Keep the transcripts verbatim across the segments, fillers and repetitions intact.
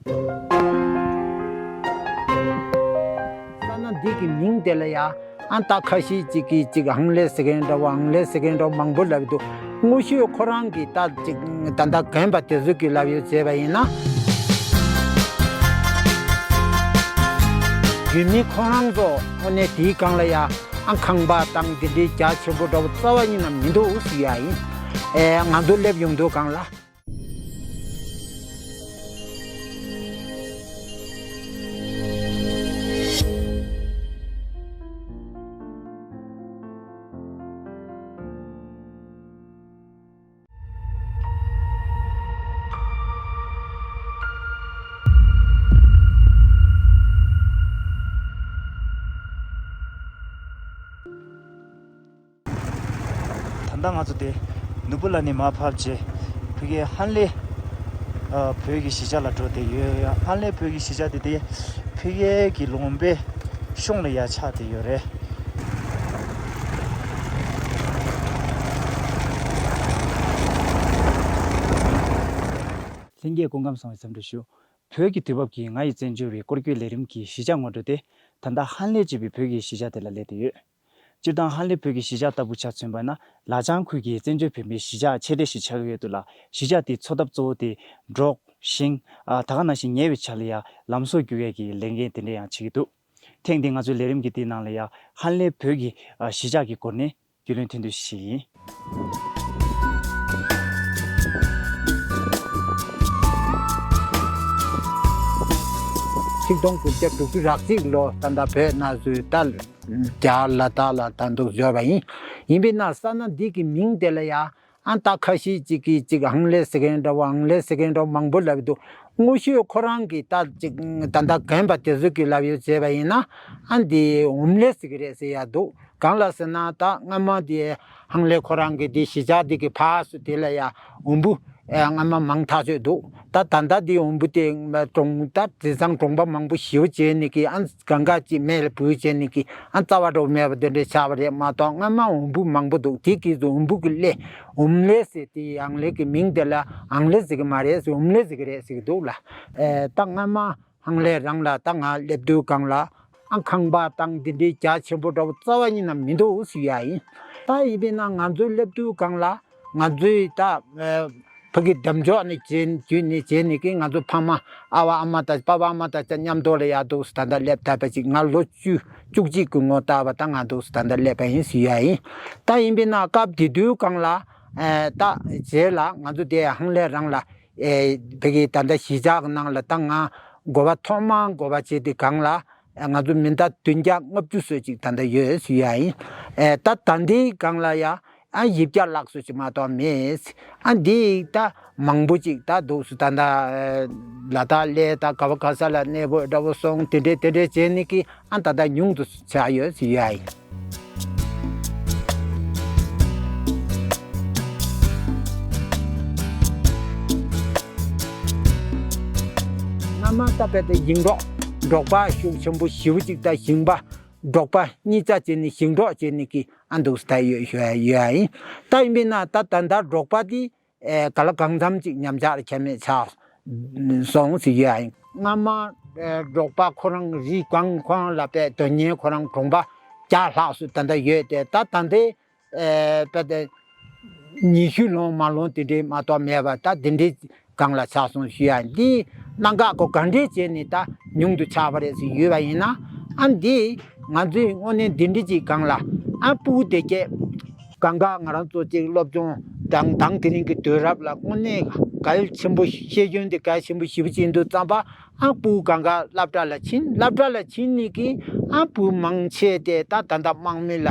ས་གནས་འདི་གི་མིང་དེ་ལ་ཡ། ཨ་ད་ཁ་ཤས་ཅིག་གིས་ཅིག་ཧང་ལེ་ཟེར་མཁན་འདྲ་བོ་ཨང་ལེ་ཟེར་མཁན་འདྲ་བོ་མང་པོ་ལབ་འདུག་དངོས་ཤུགས་ཁོ་རང་གིས་ད་ཅིག་ད་ལྟ་རྒན་པ་དེ་ཚོ་གིས་ལབ་ཡོད་བྱས་པ་ཡིན་ན། རྒྱུད་མི་ཁོ་རང་ཚོ་དངོས་གནས་དེའི་སྒང་ལ་ཡ། ཨ་ཁང་པ་དང་དེ་འདྲའི་རྒྱ་ཆེན་པོ་འདྲ་བོ་རྩ་བ་ཉིད་ནས་མི་འདུག་ཟེར་ཡ་ཡིན། ཨེ་ང་ཚོ་སླེབས་ཡོང་དུས་སྒང་ལ། ད་ལྟ་ང་ཚོ་དེ་ནོར་བུ་ལ་ནས་མར་ཕབ་རྗེས་ཕ་གིའི་ཧན་ལེ། ཨ་བོད་ཀྱི་གཞིས་ཆགས་ལ་འགྲོ་བསྡད་ཡོད། ཧན་ལེ་བོད་ཀྱི་གཞིས་ཆགས་དེ་དེ་ཕ་གིའི་གི་ལུང་པའི་གཤོང་ལ་ཡ་ཆགས་བསྡད་ཡོད་རེད། ལྷན་རྒྱས་སྐུ་ཁམས་བཟང་བའི་འཚམས་འདྲི་ཞུ། བོད་ཀྱི་དུས་བབ་ཀྱིས་ང་ཡི་བཙན་བྱོལ་བའི་སྐོར་སྐྱོད་ལས་རིམ་གྱི་གཞིས་ཆགས་ངོ་སྤྲོད་དེ། ད་ལྟ་ཧན་ལེ་ཅེས་པའི་བོད་ཀྱི་གཞིས་ཆགས་དེ་ལ་སླེབས་བསྡད་ཡོད། སྤྱིར་བཏང་ཧན་ལེ་བོད་ཀྱི་གཞིས་ཆགས་ལྟ་བུ་ཆ་མཚོན་པ་ན། ལ་ལྗང་ཁུལ་གྱི་བཙན་བྱོལ་བོད་མིའི་གཞིས་ཆགས་ཆེ་གྲས་ཤིག་ཆགས་ཀྱི་ཡོད་འདུག་ལ། གཞིས་ཆགས་དེའི་འཚོ་ཐབས་གཙོ་བོ་དེ་འབྲོག་ཤིང་། ཨ་ད་ག་ནང་བཞིན་ཉེ་བའི་ཆར་ལ་ཡ་ལམ་བཟོ་བསྒྱུར་ཡས་ཀྱི་ལས་འགན་དེ་འདྲ་ཡང་བྱེད་ཀྱི་འདུག་ཐེངས་འདི་ང་ཚོའི་ལས་རིམ་གྱི་དེའི་ནང་ལ་ཡ་ཧན་ལེ་བོད་ཀྱི་ཨ་གཞིས་ཆགས་ཀྱི་སྐོར་ནས་རྒྱུས་ལོན་ཐོན་དུས་ཤིག་ཡིན། ཆིག་སྟོང་དགུ་བརྒྱ་དྲུག་ཅུ་རེ་གཅིག་ལོ་ད་ལྟ་བོད་ནང་ཚུད་ད་རྒྱ་ལ་དྭགས་ལ་ད་འདུག་འབྱོར་བ་ཡིན། ཡིན་པས་ན་ས་གནས་འདི་གི་མིང་དེ་ལ་ཡ། ཨ་ད་ཁ་ཤས་ཅིག་གིས་ཅིག་ཧང་ལེ་ཟེར་མཁན་འདྲ་བོ་ཨང་ལེ་ཟེར་མཁན་འདྲ་བོ་མང་པོ་ལབ་འདུག་དངོས་ཤུགས་ཁོ་རང་གིས་ད་ཅིག་ད་ལྟ་རྒན་པ་དེ་ཚོ་གིས་ལབ་ཡོད་བྱས་པ་ཡིན་ན། ཨ་འདི་འོམ་ལེ་ཟེར་གི་རེད་ཟེར་ཡ་འདུག་གང་ལ་ཟེར་ན་ད་སྔ་མ་དེ་ཧང་ལེ་ཁོ་རང་གི་དེ་གཞིས་ཆགས་དེ་གི་ཕར་ཚུར་དེ་ལ་ཡ་འོམ་བུ་ཨེ་སྔ་མ་མང་ཐག་ཆོད་འདུག་ད་ད་ལྟ་དེ་འོམ་བུ་དེ་གྲོང་ད་དེང་སང་གྲོང་པ་མང་པོ་ཞེ་པོ་བྱས་ནས་ཀྱི་ཨ་གང་ག་ཅིག་མེ་ལ་བུད་བྱས་ནས་ཀྱི་ཨ་རྩ་བ་འདྲ་བོ་མེད་པ་དེ་འདྲ་ཆགས་པ་རེད་མ་གཏོགས། སྔ་མ་འོམ་བུ་མང་པོ་འདུག་དེ་གི་ཚོ་འོམ་བུ་གི་ལེ་འོམ་ལེ་ཟེར་དེ་ཨང་ལེ་གི་མིང་དེ་ལ་ཨང་ལེ་ཟེར་གི་མ་རེད་ཟེར། འོམ་ལེ་ཟེར་གི་རེད་ཟེར་གི་འདུག་ལ། ཨེ་ད་སྔ་མ་ཧང་ལེ་རང་ལ་ད་ང་སླེབས་དུས་སྒང་ལ་ཨ་ཁང་པ་དང་དེ་འདྲའི་རྒྱ་ཆེན་པོ་འདྲ་བོ་རྩ་བ་ཉིད་ནས་མི་འདུག་ཟེར་ཡ་ཡིན། ད་ཡིན་པས་ན་ང་ཚོ་སླེབས་དུས་སྒང་ལ་ང་ཚོའི་ད་ཨེ་ཕ་གི་འདམ་ཅོག་ནས་བྱས་བརྒྱུད་ནས་བྱས་ནས་ཀྱི་ང་ཚོ་ཕ་མ་ཨ་བ་ཨ་མ་དང་པ་ཕ་ཨ་མ་དང་ཆ་མཉམ་དུ་ལ་ཡ་འདུག་ཟེར། ད་ལྟ་སླེབས་ཐུབ་པ་ཅིག་ང་ལོ་བཅུ་བཅུ་གཅིག་གི་ངོ་ལྟ་བ་ད་ང་འདུག་ཟེར་ད་ལྟ་སླེབས་པ་ཡིན་ཟེར་ཡ་ཡིན། ད་ཡིན་པས་ན་སྐབས་དེ་དུས་སྒང་ལ་ཨེ་ད་རྗེས་ལ་ང་ཚོ་དེ་ཧང་ལེ་རང་ལ་ཨེ་ཕ་གི་ད་ལྟ་གཞིས་ཆགས་ཀྱི་ནང་ལ་ད་ང་འགོ་པ་ཐོག་མར་འགོ་པ་བྱས་དུས་སྒང་ལ་ང་ཚོ་མི་ཟླ་བདུན་བརྒྱ་ལྔ་བཅུ་ཙམ་ཅིག་ད་ལྟ་ཡོད་ཟེར་ཡ་ཡིན། ཨེ་ད་ད་ལྟའི་སྒང་ལ་ཡ་ཨ་ཡིག་བརྒྱ་ལྷག་ཙམ་ཅིག་མ་གཏོགས་མེད། ཨ་འདི་ད་མང་པོ་ཅིག་ད་འདུག་སེ་ད་ལྟ་ལ་དྭགས་སླེབས། ད་ག་བ་ག་ས་ལ་གནས་སྤོ་འདྲ་བོ་སོང་། དེ་འདྲས་དེ་འདྲས་བྱས་ནས་ཀྱི་ཨ་ད་ལྟ་ཉུང་དུ་ཆགས་ཡོད་ཟེར་ཡ་ཡིན། སྔ་མ་ད་དཔེ་དེ་ཞིང་འབྲོག་འབྲོག་པ་ཤུགས་ཆེན་པོ་ཞེ་པོ་ཅིག་ད་ཞིང་པ་འབྲོག་པ་གཉིས་ཆ་བྱས་ནས་ཞིང་འབྲོག་བྱས་ནས་ཀྱི་ཨ་འདུག་སེ་ད་ཡོད་ཡོད་ཡོད་ཡིན། ད་ཡིན་པས་ན་ད་ད་ལྟ་འབྲོག་པ་དེ་ཨེ་ག་ལ་གང་འཚམ་ཅིག་ཉམས་ཆག་ཁྱད་མེད་ཆགས་སོང་ཟེར་ཡོད་ཡིན། སྔ་མ་ཨེ་འབྲོག་པ་ཁོ་རང་རི་སྒང་ཁོ་རང་ལ་དཔེ་དོན་གཉེར་ཁོ་རང་གྲོང་པ་བརྒྱ་ལྷག་ཙམ་ད་ལྟ་ཡོད་དེ། ད་ད་ལྟའི་ཨེ་དཔེ་དེ་ཉི་ཤུ་ལོངས་མ་ལོངས་དེ་འདྲའི་མ་གཏོགས་མེད་པ་ད་དེ་འདྲའི་སྒང་ལ་ཆགས་སོང་ཞུ་ཡ་ཡིན། འདི་གནད་འགག་གོ་ག་འདྲས་བྱས་ནས་ད་ཉུང་དུ་ཆགས་པ་རེད་ཟེར་ཡོད་པ་ཡིན་ན། ཨ་འདི་ང་ཚོས་དངོས་གནས་འདི་འདྲ་ཅིག་སྒང་ལ་ཨ་སྤུ་གུ་དེ་སྐད་གང་ག་ང་རང་ཚོ་ཅིག་སློབ་སྦྱོང་དང་དང་དེ་རིང་གི་དུས་རབས་ལ་དངོས་གནས་གལ་ཆེན་པོ་ཤེས་ཡོན་དེ་གལ་ཆེན་པོ་ཞེ་པོ་ཅིག་ཡིན་དུས་ཙམ་པ། ཨ་སྤུ་གུ་གང་ག་སློབ་གྲྭ་ལ་ཕྱིན། སློབ་གྲྭ་ལ་ཕྱིན་ནས་ཀྱི་ཨ་སྤུ་གུ་མང་ཆེ་དེ་ད་ད་ལྟ་དམག་མི་ལ་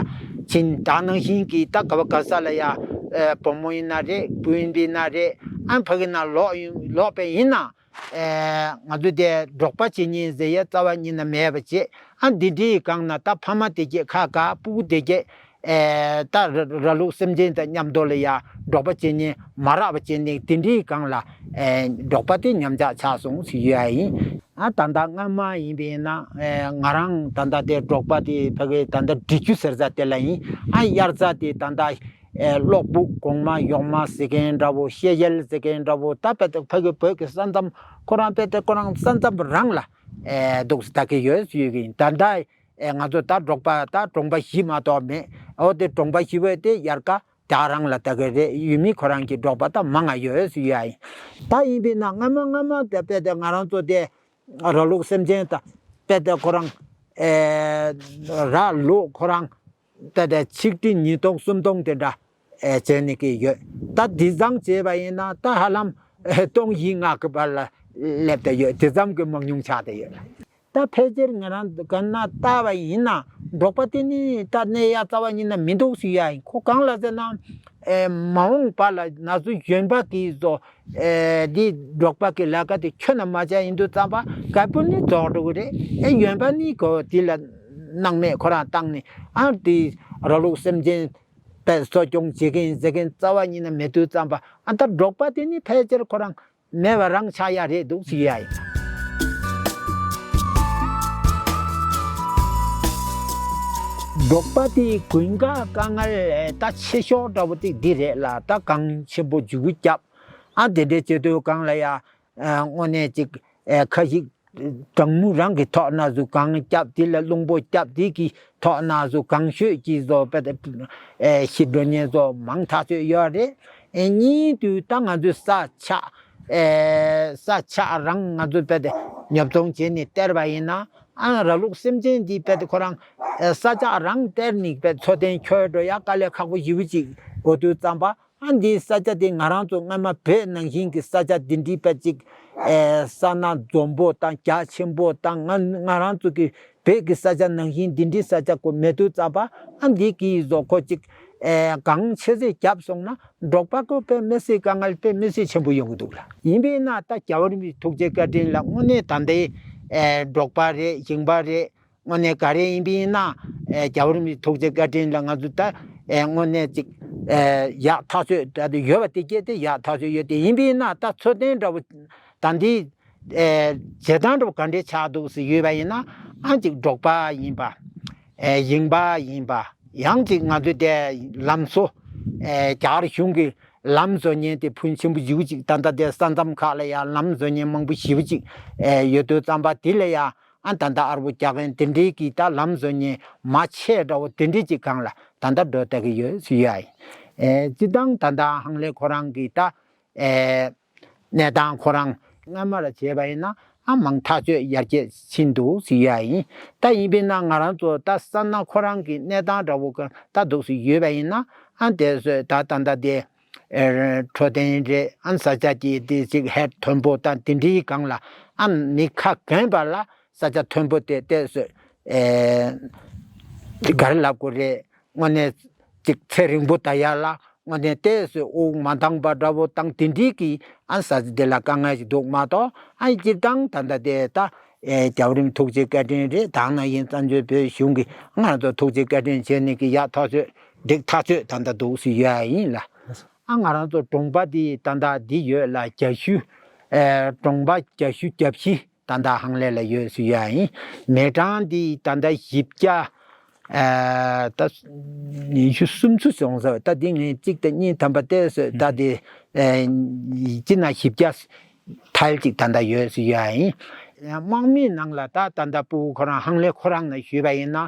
ཕྱིན། ད་ནང་བཞིན་གྱི་ད་ག་བ་ག་ས་ལ་ཡ་ཨེ་བུ་མོ་ཡིན་ན་རེད། བུ་ཡིན་པ་ཡིན་ན་རེད། ཨ་ཕ་གི་ན་ལོག་ཡིན་ལོག་པ་ཡིན་ན། ཨེ་ང་ཚོ་དེ་འབྲོག་པ་བྱེད་མཁན་ཟེར་ཡ་རྩ་བ་ཉིད་ནས་མེད་པ་བྱས། ཨ་འདི་འདྲའི་སྒང་ན་ད་ཕ་མ་དེ་གྱད་ཁ་ཁ་སྤུ་གུ་དེ་གྱད་ཨེ་ད་ར་ར་ལུག་སེམས་ཅན་དང་མཉམ་དུ་ལ་ཡ་འབྲོག་པ་བྱེད་མཁན་མ་རག་པ་བྱས་ནས་དེ་འདྲའི་སྒང་ལ་ཨེ་འབྲོག་པ་དེ་ཉམས་ཆག་ཆགས་སོང་ཟེར་ཡ་ཡིན། ཨ་ད་ལྟ་སྔ་མ་ཡིན་པས་ན་ཨེ་ང་རང་ད་ལྟ་དེ་འབྲོག་པ་དེ་ཕ་གི་ད་ལྟ་འབྲི་ཆུ་ཟེར་ས་དེ་ལ་ཡིན། ཨ་དབྱར་རྩྭ་དེ་ད་ལྟ་ ཨེ་གློག་སྦུག་གོང་མ་གཡོག་མ་ཟེར་མཁན་འདྲ་བོ། ཤེལ་ཡལ་ཟེར་མཁན་འདྲ་བོ། ད་དཔེ་དེ་ཕ་གི་བོད་ཀྱི་ས་མཚམས་ཁོ་རང་དཔེ་དེ་ཁོ་རང་ས་མཚམས་རང་ལ་ཨེ་འདུག་སེ་ད་གི་ཡོད་ཡོད་གི་ད་ལྟ། ཨེ་ང་ཚོ་ད་འབྲོག་པ་ད་གྲོང་པ་བཞི་མ་གཏོགས་མེད། འོ་དེ་གྲོང་པ་བཞི་བོ་དེ་དབྱར་ཁ་དེ་རང་ལ་ད་གི་རེད། ཡུལ་མི་ཁོ་རང་གི་འབྲོག་པ་ད་མང་ང་ཡོད་ཡོད་ཡིན། ད་ཡིན་པས་ན་སྔ་མ་སྔ་མ་དེ་དཔེ་དེ་ང་རང་ཚོ་དེ་ར་ལུག་སེམས་ཅན་ད་དཔེ་དེ་ཁོ་རང་ཨེ་ར་ལུག་ཁོ་རང་ད་ལྟ་ཆིག་ཁྲི་ཉིས་སྟོང་སུམ་སྟོང་དེ་འདྲ་ཨེ་བྱས་ནས་ཀྱི་ཡོད། ད་དེ་ཙམ་བྱས་པ་ཡིན་ན་ད་ཧ་ལམ་ཨེ་སྟོང་བཞི་ལྔ་གི་བར་ལ་སླེབས་ཏེ་ཡོད། དེ་ཙམ་གྱི་མང་ཉུང་ཆགས་ཏེ་ཡོད། ད་ཕལ་ཆེར་ང་རང་ག་ན་ལྟ་བ་ཡིན་ན་འབྲོག་པ་དེ་ནི་ད་གནས་ཡ་རྩ་བ་ཉིད་ན་མི་འདུག་ཟེར་ཡ་ཡིན། ཁོ་གང་ལ་ཟེར་ན་ཨེ་མ་འོངས་པ་ལ་ན་ཚོད་གཞོན་པ་གི་བཟོ་ཨེ་འདི་འབྲོག་པ་གི་ལས་ཀ་དེ་ཁྱོན་ནས་མ་བྱས་ཡིན་དུས་ཙམ་པ་རྒད་པོ་ནི་རྫོགས་འགྲོ་གི་རེད། ཨེ་གཞོན་པ་ནི་གོ་དེ་ལ་སྣང་མེད་ཁོ་རང་བཏང་ནས་ཨ་དེ་ར་ལུག་སེམས་ཅན་པས་གསོ་སྐྱོང་བྱེད་མཁན་ཟེར་མཁན་རྩ་བ་ཉིད་ནས་མེད་དུས་ཙམ་པ་ཨ་ད་འབྲོག་པ་དེ་ནི་ཕལ་ཆེར་ཁོ་རང་མེད་པ་རང་ཆགས་ཡ་རེད་འདུག་ཟེར་ཡ་ཡིན། འབྲོག་པ་དེའི་དགུན་ཁ་དཀའ་ངལ་ད་ཆེ་ཤོས་འདྲ་བོ་དེ་འདི་རེད་ལ། ད་གངས་ཆེན་པོ་མཇུག་བརྒྱབ་ཨ་དེ་འདྲའི་བྱེད་དུས་གང་ལ་ཡ་ཨ་དངོས་གནས་ཅིག་ཨ་ཁ་ཞིག་གྲང་མོ་རང་གི་ཐོག་ན་བཟོ་གངས་བརྒྱབ་དེ་ལ་རླུང་པོ་བརྒྱབ་དེ་གི་ཐོག་ན་བཟོ་གངས་ཤོད་ཀྱི་བཟོ་པ་དེ་ཨེ་ཤི་འགྲོ་མཁན་བཟོ་མང་ཐག་ཆོད་ཡོད་རེད། ཨེ་གཉིས་དུས་ད་ང་ཚོའི་ས་ཆ་ཨེ་ས་ཆ་རང་ང་ཚོ་དཔེ་དེ་ཉོ་ཚོང་བྱས་ནས་སྟེར་བ་ཡིན་ན་ཨ་ར་ལུག་སེམས་ཅན་གྱི་དཔེ་དེ་ཁོ་རང་ཨེ་ས་ཆ་རང་སྟེར་ནས་དཔེ་འཚོ་རྟེན་འཁྱོལ་འགྲོ་ཡ་དཀའ་ལས་ཁག་པོ་ཞེ་པོ་ཅིག་འགྲོ་དུས་ཙམ་པ། ཨ་འདིའི་ས་ཆ་དེ་ང་རང་ཚོ་སྔ་མ་བོད་ནང་བཞིན་གྱི་ས་ཆ་འདི་འདྲའི་དཔེ་ཅིག་ཨེ་ས་ན་འཛོམས་པོ་དང་རྒྱ་ཆེན་པོ་དང་ང་ང་རང་ཚོ་གི་བོད་ཀྱི་ས་ཆ་ནང་བཞིན་འདི་འདྲའི་ས་ཆ་ཁོ་མེད་དུས་ཙམ་པ་ཨ་འདི་གི་བཟོ་ཁོ་ཅིག་ཨེ་གངས་ཆེ་ཚད་བརྒྱབ་སོང་ན་འབྲོག་པ་ཁོ་དཔེ་མི་སྲིད་དཀའ་ངལ་དཔེ་མི་སྲིད་ཆེན་པོ་ཡོང་གི་འདུག་ལ། ཡིན་པས་ན་ད་རྒྱལ་བ་རིན་པོ་ཆེ་ཐུགས་རྗེ་བཀའ་དྲིན་ལ་དངོས་གནས་ད་ལྟའི་ཨེ་འབྲོག་པ་རེད། ཞིང་པ་རེད། དངོས་གནས་ག་རེ་ཡིན་པ་ཡིན་ན་ཨེ་རྒྱལ་བ་རིན་པོ་ཆེ་ཐུགས་རྗེ་བཀའ་དྲིན་ལ་ང་ཚོ་ད་ཨེ་དངོས་གནས་ཅིག་ཨེ་ཡག་ཐག་ཆོད་ད་དུ་ཡོད་པ་དེ་སྐད་དེ་ཡག་ཐག་ཆོད་ཡོད་དེ། ཡིན་པ་ཡིན་ན་ད་འཚོ་རྟེན་འདྲ་བོ་ད་འདི་ཨེ་བྱེད་སྟངས་འདྲ་བོ་ག་འདྲས་ཆགས་འདུག་ཟེར་ཡོད་པ་ཡིན་ན་ཨ་ཅིག་འབྲོག་པ་ཡིན་པ་ཨེ་ཞིང་པ་ཡིན་པ་ཡང་ཅིག་ང་ཚོ་དེ་ལམ་བཟོ་ཨེ་རྒྱ་གར་གཞུང་གི་ལམ་བཟོ་མཁན་དེ་ཕོན་ཆེན་པོ་ཞེ་པོ་ཅིག་ད་ལྟ་དེ་ས་མཚམས་ཁག་ལ་ཡང་ལམ་བཟོ་མཁན་མང་པོ་ཞེ་པོ་ཅིག་ཨེ་ཡོད་དུས་ཙམ་པ་དེ་ལ་ཡང་། ཨ་ད་ལྟ་ཨར་པོ་རྒྱག་མཁན་དེ་འདྲའི་གི་ད་ལམ་བཟོ་མཁན་མ་ཆེ་འདྲ་བོ་དེ་འདྲའི་ཅིག་སྒང་ལ་ད་ལྟ་འགྲོ་བསྡད་ཀྱི་ཡོད་ཟེར་ཡ་ཡིན། ཨེ་སྤྱི་བཏང་ད་ལྟ་ཧང་ལེ་ཁོ་རང་གི་ད་ཨེ་གནས་སྟངས་ཁོ་རང་སྔ་མ་ལ་བྱས་པ་ཡིན་ན་ཨ་མང་ཐག་ཆོད་ཡར་རྒྱས་ཕྱིན་འདུག་ཟེར་ཡ་ཡིན། ད་ཡིན་པས་ན་ང་རང་ཚོ་ད་ས་ན་ཁོ་རང་གི་གནས་སྟངས་འདྲ་བོ་ག་ད་འདུག་སེ་ཡོད་པ་ཡིན་ན་ཨ་དེ་ཚོས་ད་ད་ལྟ་དེ། ཨེ་འཕྲོད་བསྟེན་རེད། ཨ་ས་ཆ་གི་དེ་ཅིག་ཧེད་མཐོན་པོ་དང་དེ་འདྲའི་སྒང་ལ་ཨ་མི་ཁ་གྱོན་པ་ལ་ས་ཆ་མཐོན་པོ་དེ་བལྟས་སོད། ཨེ་ག་རེ་ལབ་དགོས་རེད། དངོས་གནས་ཅིག་ཚེ་རིང་པོ་ད་ཡ་ལ་དངོས་གནས་བལྟས་སོད་དབུགས་མ་འདང་པ་འདྲ་བོ་དང་དེ་འདྲའི་གི་ཨ་ས་ཆ་དེ་ལ་དཀའ་ངལ་ཞིག་འདུག་མ་གཏོགས་ཨ་སྤྱིར་བཏང་ད་ལྟ་དེ་ད་ཨེ་རྒྱལ་བ་རིན་པོ་ཐུགས་རྗེ་བཀའ་དྲིན་རེད། དེ་ནང་བཞིན་བཙན་བྱོལ་བོད་གཞུང་གི་ང་རང་ཚོ་ཐུགས་རྗེ་བཀའ་དྲིན་བྱས་ནས་གི་ཡག་ཐག་ཆོད་འགྲིག་ཐག་ཆོད་ད་ལྟ་འདུག་ཟེར་ཡ་ཡིན་ལ། ཨ་ང་རང་ཚོ་གྲོང་པ་འདི་ད་ལྟ་འདི་ཡོད་ལ་རྒྱ་ཤུ། ཨེ་གྲོང་པ་རྒྱ་ཤུ་རྒྱ་བཞི་ད་ལྟ་ཧང་ལེ་ལ་ཡོད་ཟེར་ཡ་ཡིན། མི་གྲངས་འདི་ད་ལྟ་བཞི་བརྒྱ། ཨེ་ད་ཉི་ཤུ་སུམ་ཅུ་སོང་ཟེར། ད་འདི་ངས་གཅིག་དང་གཉིས་ཐམ་པ་བལྟས་སོད། ད་འདི་ཨེ་སྤྱི་ན་བཞི་བརྒྱ་ཐལ་ཅིག་ད་ལྟ་ཡོད་ཟེར་ཡ་ཡིན། དམག་མིའི་ནང་ལ་ད་ད་ལྟ་སྤུ་གུ་ཁོ་རང་ཧང་ལེ་ཁོ་རང་ན་ཞུས་པ་ཡིན་ན་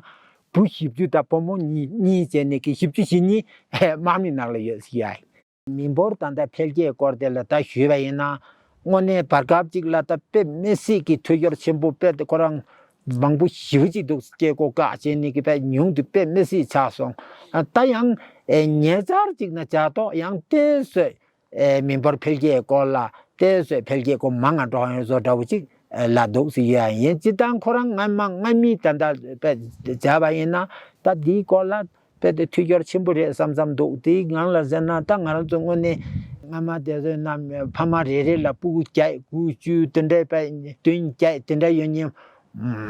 བུ་བཞི་བཅུ་དང་བུ་མོ་གཉིས་གཉིས་བྱས་ནས་ཀྱི་བཞི་བཅུ་ཞེ་གཉིས་དམག་མི་ནང་ལ་ཡོད་ཟེར་ཡ་ཡིན། མི་འབོར་ད་ལྟ་འཕེལ་རྒྱས་སྐོར་དེ་ལ་ད་ཞུས་པ་ཡིན་ན། དངོས་གནས་བར་སྐབས་གཅིག་ལ་ད་དཔེ་མི་སྲིད་ཀྱི་འཐུས་ཤོར་ཆེན་པོ་དཔེ་དེ་ཁོ་རང་མང་པོ་ཞེ་པོ་ཅིག་འདུག་སྐྱེ་སྒོ་བཀག་བྱས་ནས་ཀྱི་དཔེ་ཉུང་དུ་དཔེ་མི་སྲིད་ཆགས་སོང་། ད་ཡང་ཨེ་ཉེ་ཆར་གཅིག་ན་བྱ་ཐོག་ཡང་བལྟས་སོད་ཨེ་མི་འབོར་འཕེལ་རྒྱས་སྐོར་ལ་བལྟས་སོད་འཕེལ་རྒྱས་སྐོར་མང་ང་འགྲོ་ཡོང་བཟོ་འདྲ་བོ་ཅིག་ལ་འདུག་ཟེར་ཡ་ཡིན། སྤྱིར་བཏང་ཁོ་རང་སྔ་མ་སྔ་མི་ད་ལྟ་དཔེ་བྱས་པ་ཡིན་ན་ད་འདིའི་སྐོར་ལ། དཔེ་དེ་འཐུས་ཤོར་ཆེན་པོ་རེད་བསམ་བསམ་འདུག་དེའི་ནང་ལ་ཟེར་ན་ད་ང་རང་ཚོ་དངོས་གནས་སྔ་མ་དེ་ཚོའི་ནང་ཕ་མ་རེ་རེ་ལ་སྤུ་གུ་བརྒྱད་དགུ་བཅུ་དེ་འདྲའི་དཔེ་བདུན་བརྒྱད་དེ་འདྲ་ཡོད་མཁན་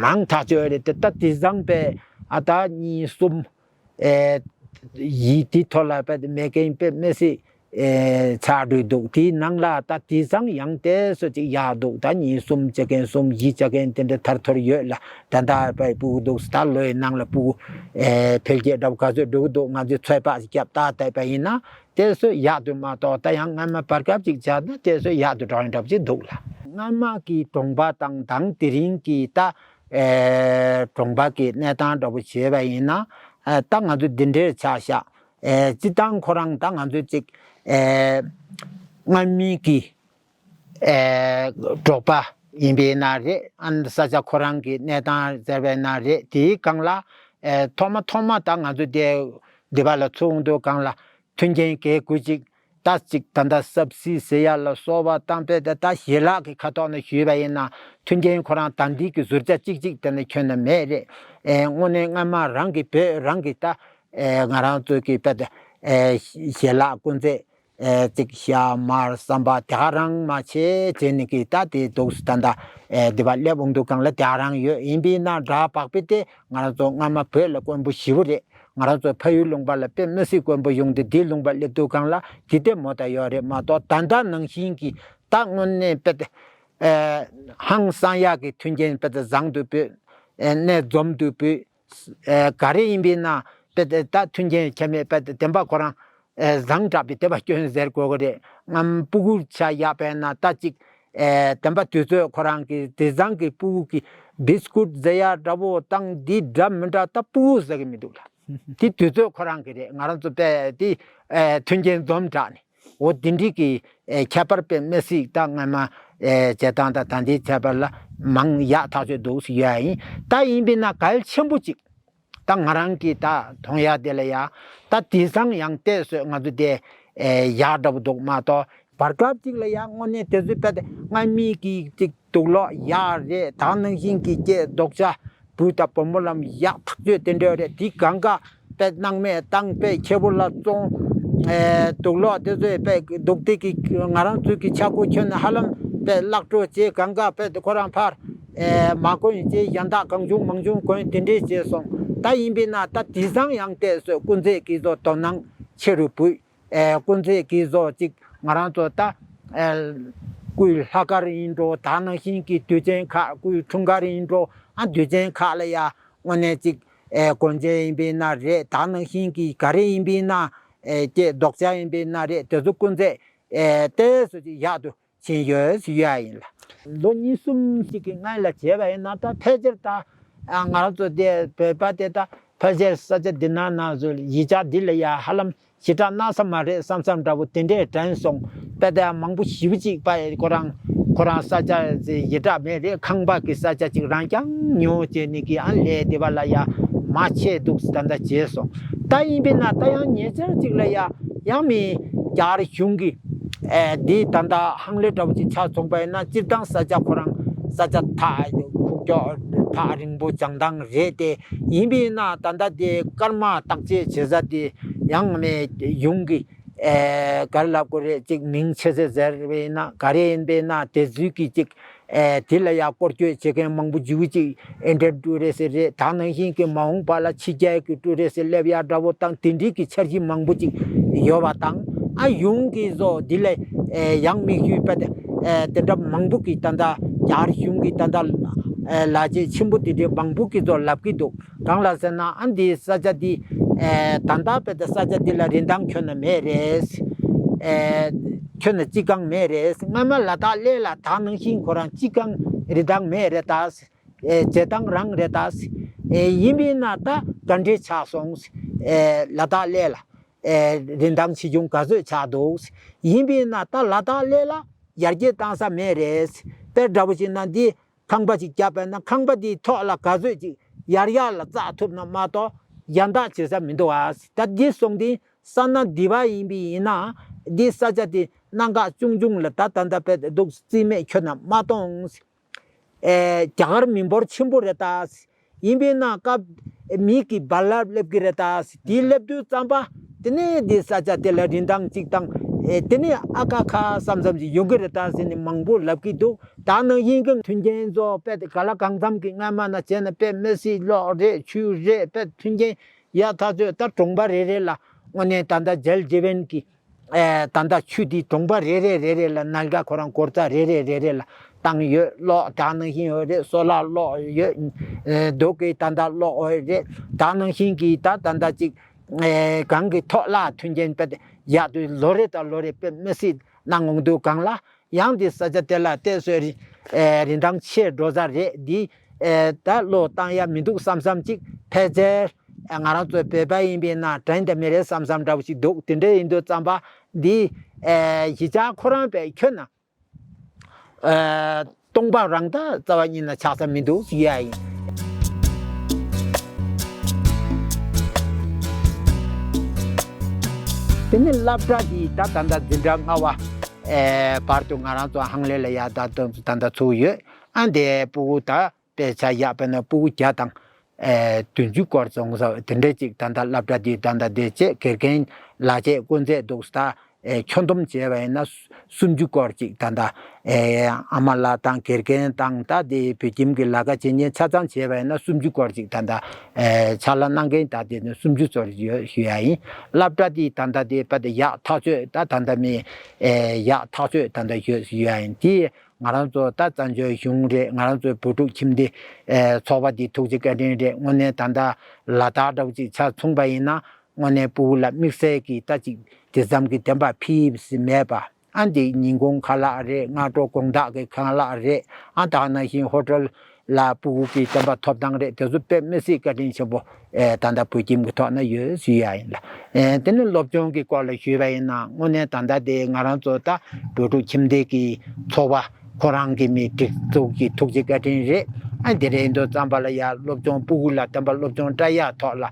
མང་ཐག་ཆོད་རེད་དེ། ད་དེ་བཟང་དཔེ་ཨ་ད་གཉིས་གསུམ་ཨེ་ཡི་དེ་ཐོག་ལ་དཔེ་དེ་མེད་མཁན་དཔེ་མི་སྲིད་ ཨེ་ཆགས་འགྲོ་འདུག་དེའི་ནང་ལ་ད་དེང་སང་ཡང་དེ་སོ་ཅིག་ཡག་འདུག་ད་གཉིས་གསུམ་བྱེད་མཁན་གསུམ་བཞི་བྱེད་མཁན་དེ་འདྲ་ཐར་ཐོར་ཡོད་ལ། ད་ད་པའི་སྤུ་གུ་འདུག་ད་ལོའི་ནང་ལ་སྤུ་གུ་ཨེ་འཕེལ་རྒྱས་འདྲ་བོ་ག་ཚོད་འགྲོ་གི་འདུག་ང་ཚོས་ཚོད་དཔག་ཅིག་བརྒྱབ་ད་བལྟས་པ་ཡིན་ན་དེ་སོ་ཡག་འདུག་མ་གཏོགས། ད་ཡང་སྔ་མ་བར་སྐབས་ཅིག་བྱས་ན་དེ་སོ་ཡག་འདུག་འདྲ་བོ་འདྲ་བོ་ཅིག་འདུག་ལ། སྔ་མ་གི་གྲོང་པ་དང་དང་དེ་རིང་གི་ད་ཨེ་གྲོང་པ་གི་གནས་སྟངས་འདྲ་བོ་བྱས་པ་ཡིན་ན། ཨེ་ད་ང་ཚོ་འདི་འདྲའི་ཆ་བཞག་ཨེ་སྤྱི་བཏང་ཁོ་རང་ད་ང་ཚོ་ཅིག་ཨེ་སྔ་མའི་གི་ཨེ་འབྲོག་པ་ཡིན་པའི་ན་རེད། ཨ་ནི་ས་ཆ་ཁོ་རང་གི་གནས་སྟངས་ཟེར་བའི་ན་རེད། དེའི་སྒང་ལ་ཨེ་ཐོག་མ་ཐོག་མ་ད་ང་ཚོ་དེ་འདི་པ་ལ་ཚུར་འོང་དུས་སྒང་ལ་མཐུན་རྐྱེན་དགེ་དགུ་ཅིག་ད་ཅིག་ད་ལྟ་སབ་སི་ཟེར་ཡ་ལ་སོགས་པ་བཏང་པས། ད་ད་ཞལ་ལག་གི་ཁ་ཐོག་ནས་ཞུས་པ་ཡིན་ན་མཐུན་རྐྱེན་ཁོ་རང་ད་འདི་གི་ཟུར་ཆ་གཅིག་གཅིག་དེ་ནས་ཁྱོན་ནས་མེད་རེད། ཨེ་དངོས་གནས་སྔ་མ་རང་གི་བོད་རང་གི་ད་ཨེ་ང་རང་ཚོ་གི་དཔེ་ད་ཨེ་ཞལ་ལག་སྐུ་རྩེད་ཨེ་ཅིག་ཤ་མར་ཟམ་པ་དེ་ག་རང་མ་བྱེད་བྱེད་ནི་གི་ད་དེ་འདུག་ད་ད་ཨེ་འདི་པ་སླེབས་འོང་དུས་སྒང་ལ་དེ་ག་རང་ཡོད། ཡིན་པས་ན་འདྲ་བག་པས་དེ་ང་རང་ཚོ་སྔ་མ་བོད་ལ་དཀོན་པོ་ཞེ་པོ་རེད། ང་རང་ཚོ་ཕ་ཡུལ་ལུང་པ་ལ་དཔེ་མི་སྲིད་དཀོན་པོ་ཡོང་དུས་འདིའི་ལུང་པ་སླེབས་དུས་སྒང་ལ་གི་དེ་མོ་ད་ཡོད་རེད་མ་གཏོགས། ད་ལྟ་ནང་བཞིན་གྱི་ད་དངོས་གནས་དཔེ་ཨེ་ཧང་སང་ཡག་གི་མཐུན་རྐྱེན་དཔེ་བཟང་དུ་བོད་ཨེ་གནས་འཛོམས་དུ་བོད་ཨེ་ག་རེ་ཡིན་པས་ན་དཔེ་ད་མཐུན་རྐྱེན་ཁྱད་མེད་དཔེ་བདེན་པ་ཁོ་རང་ཨེ་བཟང་དྲགས་པའི་དེ་བ་སྐྱོན་ཟེར་དགོས་ཀྱི་རེད། ངམ་སྤུ་གུར་ཆ་བཞག་པས་ན་ད་ཅིག་ཨེ་བདེན་པ་དུས་ཚོད་ཁོ་རང་གི་དེང་སང་གི་སྤུ་གུ་གི་བིས་ཀུད་ཟེར་ཡ་འདྲ་བོ་དང་འདི་འདྲ་མི་འདྲ་ད་སྤུ་གུ་ཟེར་གི་མི་འདུག་ལ། དེ་དུས་ཚོད་ཁོ་རང་གི་རེད། ང་རང་ཚོ་དཔེ་དེ་ཨེ་མཐུན་རྐྱེན་འཛོམས་དྲགས་ནས། འོ་དེ་འདྲའི་གི་ཨེ་ཁྱད་པར་དཔེ་མི་སྲིད་ད་སྔ་མ་ཨེ་བྱེད་སྟངས་དང་ད་འདིའི་ཁྱད་པར་ལ་མང་ཡག་ཐག་ཆོད་འདུག་ཟེར་ཡ་ཡིན། ད་ཡིན་པས་ན་གལ་ཆེན་པོ་ཅིག་ད་ང་རང་གི་ད་མཐོང་ཡ་དེ་ལ་ཡ་ད་དེང་སང་ཡང་བལྟས་སོད་ང་ཚོ་དེ་ཨེ་ཡག་འདྲ་པོ་འདུག་མ་གཏོགས། བར་སྐབས་ཅིག་ལ་ཡ་དངོས་གནས་དེ་ཚོའི་དཔེ་དེ་སྔ་མའི་གི་ཅིག་དུག་ལོག་ཡག་རེད། ད་ནང་བཞིན་གྱི་སྐྱེ་རྡོག་ཆ་བུ་དང་བུ་མོ་ལམ་ཡག་ཐག་ཆོད་དེ་འདྲ་རེད། དེ་གང་ག་དཔེ་སྣང་མེད་བཏང་། དཔེ་ཁྱེད་པོ་ལ་བཙོང་། ཨེ་དུག་ལོག་དེ་ཚོས་དཔེ་དུག་དེ་གི་ང་རང་ཚོའི་གི་ཆག་སྒོ་ཁྱོན་ནས་ཧ་ལམ་དཔེ་བརླག་འགྲོ་བྱེད། གང་ག་དཔེ་ཁོ་རང་ཕར་ཨེ་མ་གོན་བྱེད། གཞན་དག་གང་བྱུང་མང་བྱུང་གོན་དེ་འདྲས་བྱས་སོང་། ད་ཡིན་པས་ན་ད་དེང་སང་ཡང་བལྟས་སོད་སྐུ་མཛེས་ཀྱི་བཟོ་དོ་སྣང་ཆེ་རུ་བུད། ཨེ་སྐུ་མཛེས་ཀྱི་བཟོ་ཅིག་ང་རང་ཚོ་ད་ཨེ་སྐུའི་ལྷ་མཁར་ཡིན་འགྲོ། ད་ནང་བཞིན་གྱི་དུས་ཆེན་ཁག་སྐུའི་འཁྲུངས་སྐར་ཡིན་འགྲོ། ཨ་དུས་ཆེན་ཁག་ལ་ཡ་དངོས་གནས་ཅིག་ཨེ་གོན་ཆས་ཡིན་པས་ན་རེད། ད་ནང་བཞིན་གྱི་ག་རེ་ཡིན་པས་ན་ཨེ་ཀྱེ་རྡོག་ཆ་ཡིན་པས་ན་རེད། དེ་ཚོ་སྐུ་མཛེས་ཨེ་ཏོག་ཙམ་ཅིག་ཡག་ཏུ་ཕྱིན་ཡོད་ཟེར་ཡ་ཡིན་ལ། ལོ་གཉིས་གསུམ་ཞིག་གི་སྔོན་ལ་བྱས་པ་ཡིན་ན་ད་ཕལ་ཆེར་ད་ང་རང་ཚོ་དེ་བོད་པ་དེ་ད་ཕལ་ཆེར་ས་ཆ་འདི་ན་ན་ཚོ་ཡིག་ཆ་འདི་ལ་ཡ་ཧ་ལམ་ཞེ་དྲག་གནག་ས་མ་རེད་བསམ་བསམ་འདྲ་པོ་དེ་འདྲས་དྲན་སོང་། དཔེ་དེ་མང་པོ་ཞེ་པོ་ཅིག་པ་ཁོ་རང་ཁོ་རང་ས་ཆ་ཞེ་དྲག་མེད་རེད། ཁང་པ་གི་ས་ཆ་ཅིག་རང་རྐྱང་ཉོ་བྱས་ནས་གི་ཨ་ལས་དེ་བ་ལ་ཡ་མ་ཆད་འདུག་ད་ལྟ་བྱས་སོང་། ད་ཡིན་པས་ན་ད་ཡང་ཉེ་ཆར་ཅིག་ལ་ཡ་ཡང་མི་རྒྱ་གར་གཞུང་གི་ཨེ་འདི་ད་ལྟ་ཧང་ལེ་འདྲ་པོ་ཅིག་ཆ་ཚོགས་པ་ཡིན་ན་སྤྱིར་བཏང་ས་ཆ་ཁོ་རང་ས་ཆ་ཐག་ཁུག་ཀྱོག་ཐག་རིང་པོ་བྱང་ཐང་རེད་དེ། ཡིན་པས་ན་ད་ལྟ་དེ་སྐར་མ་བརྟག་དཔྱད་བྱེད་ས་དེ་ཡང་མི་གཞུང་གི་ཨེ་ག་རེ་ལབ་དགོས་རེད། ཅིག་མིང་ཆེ་ཚེ་ཟེར་བས་ན་ག་རེ་ཡིན་པས་ན་དེ་ཚོའི་གི་ཅིག་ཨེ་དེ་ལ་ཡ་སྐོར་སྐྱོད་བྱེད་མཁན་མང་པོ་འཇུ་ཅིག་ཨེ་འདྲ་འགྲོ་རེད་ཟེར་རེད། ད་ནང་བཞིན་གྱི་མ་འོངས་པ་ལ་ཕྱི་རྒྱལ་གྱི་འགྲོ་རེད་ཟེར་སླེབས་ཡ་འདྲ་བོ་དང་དེ་འདྲའི་གི་འཆར་གཞི་མང་པོ་ཅིག་ཡོད་པ་དང་། ཨ་གཞུང་གི་བཟོ་འདི་ལ་ཨེ་ཡང་མི་ཞུས་པ་དེ་ཨེ་དེ་འདྲ་མང་པོ་གི་ད་ལྟ་རྒྱ་གར་གཞུང་གི་ད་ལྟ་ཨེ་ལག་རྗེས་ཆེན་པོ་དེ་འདྲའི་མང་པོ་གི་བཟོ་ལབ་ཀྱི་འདུག་གང་ལ་ཟེར་ན་ཨ་འདི་ས་ཆ་འདི་ཨེ་ད་ལྟ་བས་ད་ས་ཆ་འདི་ལ་རིན་ཐང་ཁྱོན་ནས་མེད་རེད། ཨེ་ཁྱོན་ནས་ཅི་གང་མེད་རེད། སྔ་མ་ལ་དྭགས་གླེ་ལ་ད་ནང་བཞིན་ཁོ་རང་ཅི་གང་རིན་ཐང་མེད་རེད་ད། ཨེ་བྱེད་སྟངས་རང་རེད་ད། ཨེ་ཡིན་པས་ན་ད་ག་འདྲས་ཆགས་སོང་། ཨེ་ལ་དྭགས་གླེ་ལ་ཨེ་རིན་ཐང་ཆེ་ཆུང་ག་ཚོད་ཆགས་འདུག་ཡིན་པས་ན་ད་ལ་དྭགས་གླེ་ལ་ཡར་རྒྱས་བཏང་ས་མེད་རེད། དཔེ་འདྲ་པོ་བྱས་ན་འདི་ཁང་པ་ཅིག་བརྒྱབ་པས་ན་ཁང་པ་འདིའི་ཐོག་ལ་ག་ཚོད་ཅིག་ཡར་ཡར་ལ་བཙག་ཐུབ་ན་མ་གཏོགས་གཞན་དག་བྱེད་ས་མི་འདུག་ཨ། ད་འདི་སོང་དུས་ས་ན་འདི་བ་ཡིན་པས་ཡིན་ན་འདི་ས་ཆ་དེ་གནད་འགག་ཆུང་ཆུང་ལ་ད་ད་ལྟ་བས་འདུག་རྩིས་མེད་ཁྱོན་ནས་མ་གཏོང་། ཨེ་རྒྱ་གར་མི་འབོར་ཆེན་པོ་རེད་ད། ཡིན་པས་ན་སྐབས་མི་གི་རྦ་རླབས་སླེབས་ཀྱི་རེད་ད། དེ་སླེབས་དུས་ཙམ་པ་དེ་ནས་དེ་ས་ཆ་དེ་ལ་རིན་ཐང་གཅིག་དང་། ཨེ་དེ་ནས་ཨ་ཁ་ཁ་བསམ་བསམ་ཞིག་ཡོང་གི་རེད་ད་ཟེར་ནས་མང་པོ་ལབ་ཀྱི་འདུག་ད་ནང་བཞིན་གྱི་མཐུན་རྐྱེན་ཚོ་དཔེ་ག་ལ་གང་འཚམ་གྱི་སྔ་མ་ན་བྱས་ན་དཔེ་མི་སྲིད་གློག་རེད་ཆུ་རེད་དཔེ་མཐུན་རྐྱེན་ཡག་ཐག་ཆོད། ད་གྲོང་པ་རེ་རེ་ལ་དངོས་གནས་ད་ལྟ་ཇལ་ཇི་བན་གྱི་ ཨེ་ད་ལྟ་ཆུ་དེ་གྲོང་པ་རེ་རེ་རེ་རེ་ལ་ནལ་ག་ཁོ་རང་སྒོར་རྩ་རེ་རེ་རེ་རེ་ལ་བཏང་ཡོད། གློག་དེ་ནང་བཞིན་ཡོད་རེད། སོ་ལར་གློག་ཡོད། ཨེ་རྡོ་གི་ད་ལྟ་གློག་ཡོད་རེད། དེ་ནང་བཞིན་གྱི་ད་ད་ལྟ་ཅིག་ཨེ་གང་གི་ཐོག་ལ་མཐུན་རྐྱེན་དཔེ་ཡག་དུས་ལོ་རེ་དང་ལོ་རེ་དཔེ་མི་སྲིད་གནང་འོང་དུས། གང་ལ་ཡང་དེ་ས་ཆ་དེ་ལ་བལྟས་ཚོད་རི་ཨེ་རིན་ཐང་ཆེ་འགྲོ་ས་རེད། འདི་ཨེ་ད་བློས་བཏང་ཡ་མི་འདུག་བསམ་བསམ་ཅིག་ཕལ་ཆེར་ཨེ་ང་རང་ཚོ་བོད་པ་ཡིན་པས་ན་དྲན་དེ་མི་རེད་བསམ་བསམ་འདྲ་བོ་ཞིག་འདུག་དེ་འདྲ་ཡིན་དུས་ཙམ་པ་འདི་ཨེ་གཞིས་ཆགས་ཁོ་རང་དཔེ་ཁྱོན་ན་ཨེ་སྟོང་པ་རང་ད་རྩ་བ་ཉིད་ན་ཆགས་ས་མི་འདུག་ཟེར་ཡ་ཡིན། དེ་ནས་སློབ་གྲྭ་འདི་ད་ད་ལྟ་འཛིན་གྲྭ་ལྔ་པ་ཨེ་བར་དུ་ང་རང་ཚོ་ཧང་ལེ་ལ་ཡ་ད་ད་ལྟ་ཚུགས་ཡོད། ཨ་འདི་ཕྲུ་གུ་ད་དཔེ་ཆ་ཡག་དཔེར་ན་ཕྲུ་གུ་བརྒྱ་དང་ཨེ་བདུན་ཅུ་སྐོར་སོང་ས་དེ་འདྲ་ཅིག་ད་ལྟ་སློབ་གྲྭ་འདི་ད་ལྟ་བསྡད་བྱས་དགེ་རྒན་ལག་ཆས་སྐུ་ཚེ་འདུག་ས་ད་ཨེ་ཁྱོན་བསྡོམས་བྱས་པ་ཡིན་ན་སུམ་ཅུ་སྐོར་ཅིག་ད་ལྟ་ཨེ་ཨ་མ་ལགས་དང་དགེ་རྒན་དང་ད་དེ་བོད་ཁྱིམ་གྱི་ལས་ཀ་བྱེད་མཁན་ཆ་ཚང་བྱས་པ་ཡིན་ན་སུམ་ཅུ་སྐོར་ཅིག་ད་ལྟ་ཨེ་ཕྱག་ལས་གནང་མཁན་ད་དེ་ནི་སུམ་ཅུ་ཙམ་ཡོད་ཞུ་ཡ་ཡིན། སློབ་གྲྭ་འདི་ད་ལྟ་དེ་བར་དུ་ཡག་ཐག་ཆོད་ད་ད་ལྟ་མི་ཨེ་ཡག་ཐག་ཆོད་ད་ལྟ་ཡོད་ཞུ་ཡ་ཡིན། དེ་ང་རང་ཚོ་ད་བཙན་བྱོལ་གཞུང་རེད། ང་རང་ཚོའི་བོད་ཕྲུག་ཁྱིམ་སྡེ་ཨེ་ཚོགས་པ་འདི་ཐུགས་རྗེ་བཀའ་དྲིན་རེད། དངོས་གནས་ད་ལྟ་ལ་དྭགས་འདྲ་བོ་ཅིག་ཆ་མཚུངས་པ་ཡིན་ན་དངོས་གནས་ཕྲུ་གུ་ལ་དམིགས་བསལ་གྱི་ད་ཅིག་དེ་ཙམ་གྱི་བདེན་པ་ཕིབས་མེད་པ། ཨ་འདི་ཉིན་གུང་ཁ་ལག་རེད། སྔ་དྲོ་དགོང་དག་གི་ཁ་ལག་རེད། ཨ་ད་ནང་བཞིན་ཧོ་ཊེལ་ལ་ཕྲུ་གུ་གི་བདེན་པ་ཐོབ་ཐང་རེད། དེ་ཚོ་དཔེ་མི་སྲིད་བཀའ་དྲིན་ཆེན་པོ་ཨེ་ད་ལྟ་བོད་ཁྱིམ་གྱི་ཐོག་ན་ཡོད་ཞུ་ཡ་ཡིན་ལ། ཨེ་དེ་ནི་སློབ་སྦྱོང་གི་སྐོར་ལ་ཞུས་པ་ཡིན་ན་དངོས་གནས་ད་ལྟ་དེ་ང་རང་ཚོ་ད་བོད་ཕྲུག་ཁྱིམ་སྡེ་གི་ཚོགས་པ་ཁོ་རང་གི་མི་སྒྲིག་འཛུགས་ཀྱི་ཐུགས་རྗེ་བཀའ་དྲིན་རེད། ཨ་དེ་རེད་འདུག་ཙམ་པ་ལ་ཡ་སློབ་སྦྱོང་ཕྲུ་གུ་ལ་བདེན་པ་སློབ་སྦྱོང་སྤྲད་ཡ་ཐོག་ལ་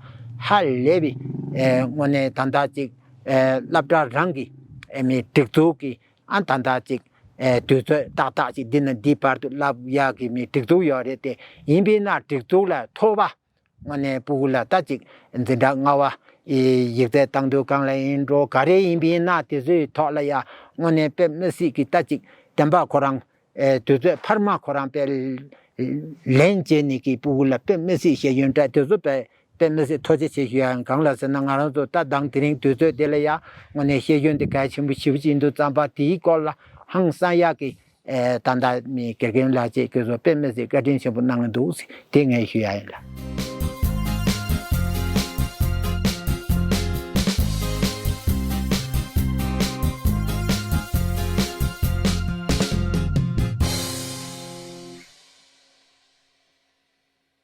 ཧ་ལས་པའི་ཨེ་དངོས་གནས་ད་ལྟ་ཅིག་ཨེ་སློབ་གྲྭ་རང་གི་ཨེ་མི་སྒྲིག་འཛུགས་ཀྱི་ཨ་ད་ལྟ་ཅིག་ཨེ་དུས་ཚོད་ཏག་ཏག་ཅིག་འདི་ན་འདི་བར་དུ་བསླབ་ཡག་གི་མི་སྒྲིག་འཛུགས་ཡོད་རེད་དེ། ཡིན་པས་ན་སྒྲིག་འཛུགས་ལ་ཐོབ་པ་དངོས་གནས་ཕྲུ་གུ་ལ་ད་ཅིག་འཛིན་གྲྭ་ལྔ་པ་ཡིག་ཚད་བཏང་དུས་གང་ལ་ཡིན་འགྲོ་ག་རེ་ཡིན་པས་ན་དེ་ཚོའི་ཐོག་ལ་ཡ་དངོས་གནས་དཔེ་མི་སྲིད་ཀྱི་ད་ཅིག་བདེན་པ་ཁོ་རང་ཨེ་དུས་ཚོད་འཕར་མ་ཁོ་རང་དཔེ་ལེན་བྱས་ནས་ཀྱི་ཕྲུ་གུ་ལ་དཔེ་མི་སྲིད་ཤེས་ཡོན་སྤྲད་དེ་ཚོ་དཔེ་དཔེ་མི་སྲིད་ཐུགས་རྗེ་ཆེ་ཞུ་ཡ་ཡིན། གང་ལ་ཟེར་ན་ང་རང་ཚོ་ད་དང་དེ་རིང་དུས་ཚོད་དེ་ལ་ཡ་དངོས་གནས་ཤེས་ཡོན་དེ་གལ་ཆེན་པོ་ཞེ་པོ་ཅིག་ཡིན་དུས་ཙམ་པ་དེའི་སྐོར་ལ་ཧང་སང་ཡག་གི་ཨེ་ད་ལྟ་མི་དགེ་རྒན་ལགས་བཅས་ཁྱོད་ཚོ་དཔེ་མི་སྲིད་བཀའ་དྲིན་ཆེན་པོ་གནང་གི་འདུག་ཟེར་དེ་ངས་ཞུ་ཡ་ཡིན་ལ།